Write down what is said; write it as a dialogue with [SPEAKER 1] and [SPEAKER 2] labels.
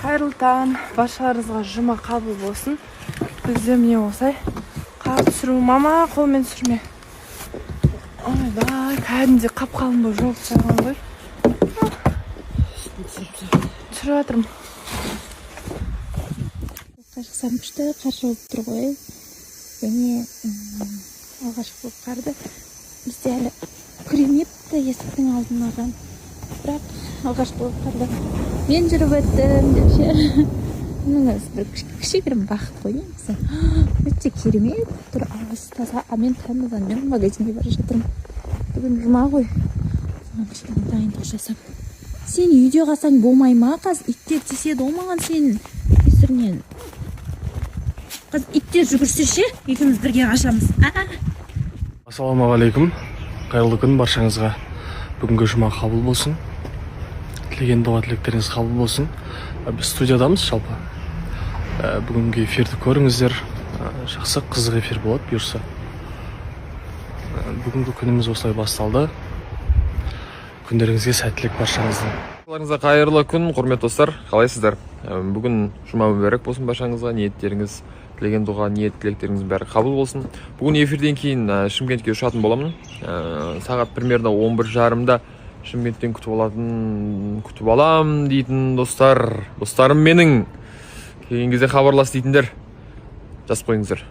[SPEAKER 1] Қайырлы таң баршаларыңызға, жұма қабыл болсын! Бізде, міне, осылай қар түсіру. Мама, қолмен түсірме. Ойбай, кәдімгідей қап қалың болып жауып тастаған ғой. Түсіріп жатырмын.
[SPEAKER 2] Шықсам, күшті қар жауып тұр ғой. Және алғашқы болып қарды бізде әлі күремепті есіктің алдынаған, бірақ алғашқы болып қарды мен жүріп өттім деп ше. Мұның өзі бір кішігірім бақыт қой негізі. Өте керемет тұр, ауасы таза. А мен чемоданмен магазинге бара жатырмын. Бүгін жұма ғой, соған кішкене дайындық жасап. Сен үйде қалсаң болмай ма? Қазір иттер тиіседі ғой маған сенің кесірінен. Қазір иттер жүгірсе ше, екеуміз бірге қашамыз.
[SPEAKER 3] Ассалаумағалейкум, қайырлы күн баршаңызға! Бүгінгі жұма қабыл болсын, тілеген дұға тілектеріңіз қабыл болсын. Біз студиядамыз жалпы. Бүгінгі эфирді көріңіздер. Жақсы, қызық эфир болады, бұйырса. Бүгінгі күніміз осылай басталды. Күндеріңізге сәттілік баршаңыздың!
[SPEAKER 4] Баршаларыңызға қайырлы күн, құрметті достар, қалайсыздар? Бүгін жұма мүбәрәк болсын баршаңызға, ниеттеріңіз, тілеген дұға, ниет тілектеріңіз бәрі қабыл болсын. Бүгін эфирден кейін Шымкентке ұшатын боламын. Сағат примерно 11:30-да Шымкенттен күтіп алатын, күтіп алам дейтін достар, достарым менің, келген кезде хабарлас дейтіндер, жазып қойыңыздар.